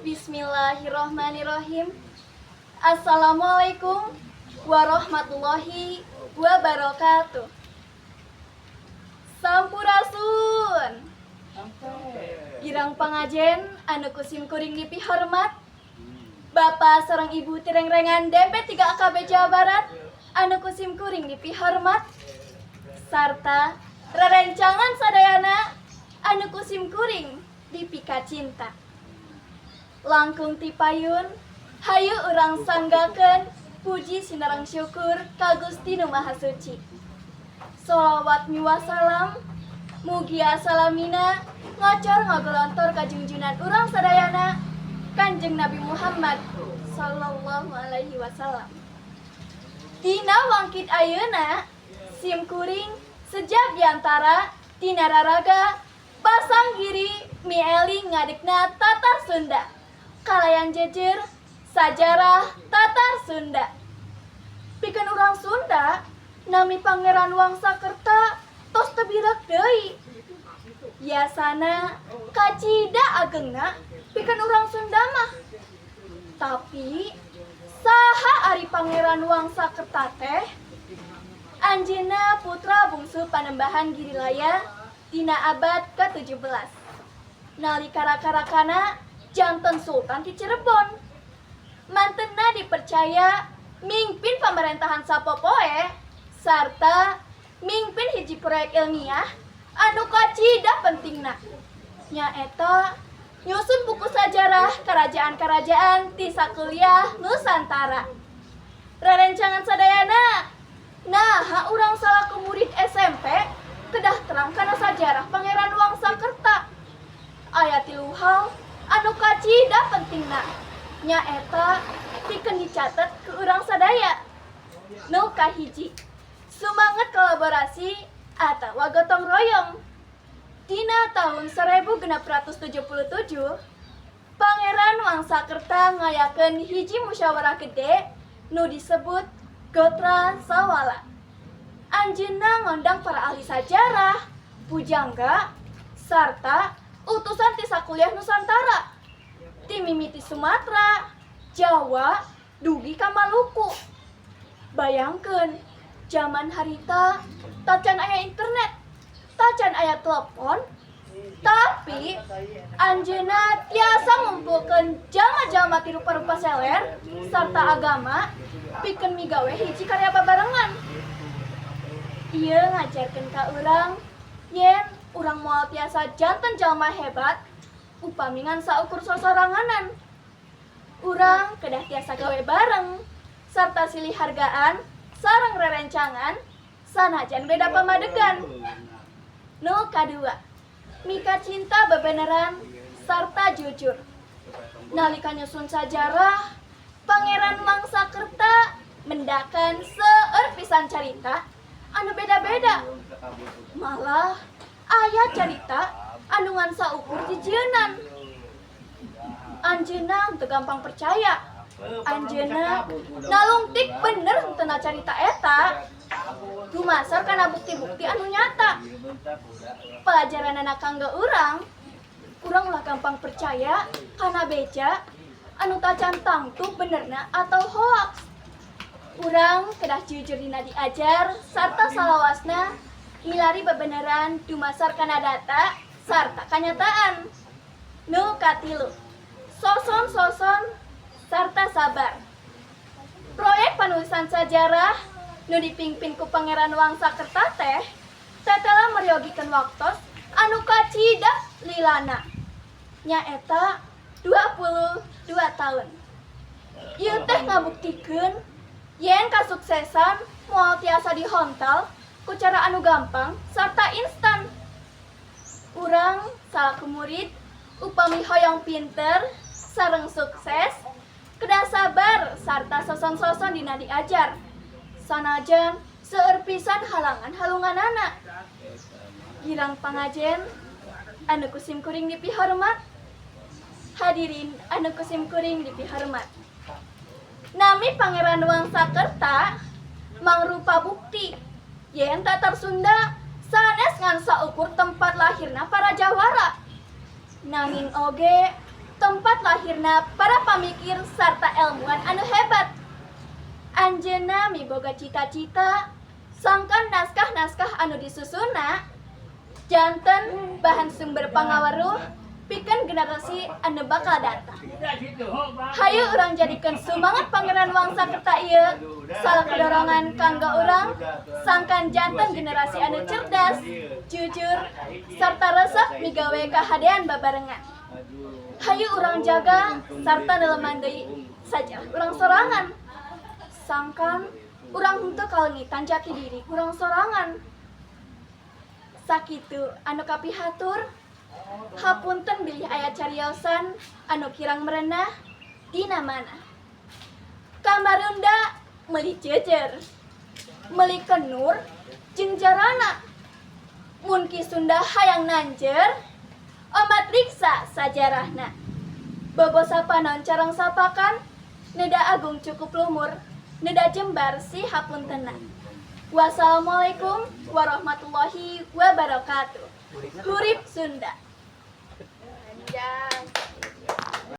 Bismillahirrohmanirrohim. Assalamualaikum warahmatullahi wabarakatuh. Sampurasun. Girang pangajen anu ku sim kuring dipihormat, Bapak sareng Ibu ti rengrengan DP3 AKB Jawa Barat anu ku sim kuring dipihormat, sarta rerencangan sadayana anu ku sim kuring dipika cinta. Langkung ti payun, hayu urang sanggakeun puji sinareng syukur ka Gusti Nu Maha Suci. Sholawat miwah salam mugia salamina ngocor ngagolontor ka junjunan urang sadayana, Kanjeng Nabi Muhammad sallallahu alaihi wasallam. Dina wangkid ayeuna, sim kuring sejak diantara tina raraga pasanggiri mieling ngadegna Tatar Sunda kalayan jejer sajarah Tatar Sunda. Pikeun urang Sunda, nami Pangeran Wangsakerta tos teu deui. Biasana kacida agengna pikeun urang Sunda mah. Tapi saha ari Pangeran Wangsakerta teh? Anjeunna putra bungsu Panembahan Girilaya dina abad ke-17. Nalika raka-rakana janten Sultan di Cirebon. Mantenna dipercaya mingpin pemerintahan sapopoe sarta mingpin hiji proyek ilmiah anu kacida pentingna, nyaeta nyusun buku sajarah kerajaan-kerajaan ti sakuliah Nusantara. Rerencangan sadayana, nah, urang salaku murid SMP kedah terang kana sajarah Pangeran Wangsakerta? Aya tilu hal anu kacida pentingna, nyaeta pikeun dicatet ku urang sadaya. Nu kahiji, semangat kolaborasi atau gotong royong. Dina tahun 1677, Pangeran Wangsakerta ngayakeun hiji musyawarah gede nu disebut Gotra Sawala. Anjeunna ngondang para ahli sajarah, pujangga, sarta utusan ti sakuliah Nusantara. Ti mimiti Sumatera, Jawa, dugi ka Maluku. Bayangkeun, zaman harita tacan aya internet, tacan aya telepon, tapi anjeunna tiasa ngumpulkeun jalma-jalma ti rupa-rupa seler sarta agama pikeun migawe hiji karya babarengan. Ieu ngajarkeun ka urang yen urang moal tiasa janten jalma hebat upami ngan saukur sosoranganan. Urang kedah tiasa gawe bareng sarta silih hargaan sareng rerencangan sanajan beda pamadegan. Nu kadua, mika cinta bebeneran sarta jujur. Nalika nyusun sajarah, Pangeran Wangsakerta mendakan seueur pisan carita anu beda-beda. Malah aya carita anu ngan saukur jijienan. Anjeunna teu gampang percaya. Anjeunna nalungtik bener henteu carita eta, dumasar kana bukti-bukti anu nyata. Pelajaran kanggo urang, urang ulah gampang percaya kana beja anu tacan tangtu benerna atau hoax. Urang kedah jujur dina diajar sarta salawasna milari bebeneran dumasar kana data sarta kanyataan. Nu katilu, soson-soson sarta sabar. Proyek penulisan sajarah nu dipimpin ku Pangeran Wangsakerta teh tetela meryogikeun waktos anu kacida lilana, nyaeta 22 tahun. Ieu teh ngabuktikeun yen kasuksesan moal tiasa dihontal ku cara anu gampang sarta instan. Urang salaku murid upami hoyong pinter sareng sukses kedah sabar sarta soson-soson dina diajar, sanajan seueur pisan halangan halunganana. Girang pangajen anu ku sim kuring dipihormat, hadirin anu ku sim kuring dipihormat, nami Pangeran Wangsakerta mangrupa bukti yen Tatar Sunda sanes Sanes ngan saukur tempat lahirna para jawara, nanging oge tempat lahirna para pamikir sarta ilmuwan anu hebat. Anjeunna miboga cita-cita sangkan naskah-naskah anu disusunna janten bahan sumber pangaweruh pikeun generasi anu bakal datang. Hayu urang jadikeun sumangat Pangeran Wangsakerta ieu salaku dorongan kanggo urang sangkan janten generasi anu cerdas, jujur, sarta resep migawe kahadean babarengan. Hayu urang jaga sarta neleman deui sajarah urang sorangan. Sangkan urang henteu kalengitan jati diri urang sorangan. Sakitu anu kapihatur. Hapunten bilih aya cariosan anu kirang merenah dina mana. Ka Marunda meuli jejer, meuli kenur jeung jarana. Mun Ki Sunda hayang nanjer, omat riksa sajarahna. Bobo sapanon carang sapakan, neda agung cukup lumur, neda jembar si hapuntena. Wassalamualaikum warahmatullahi wabarakatuh. Hurip Sunda. Panjang.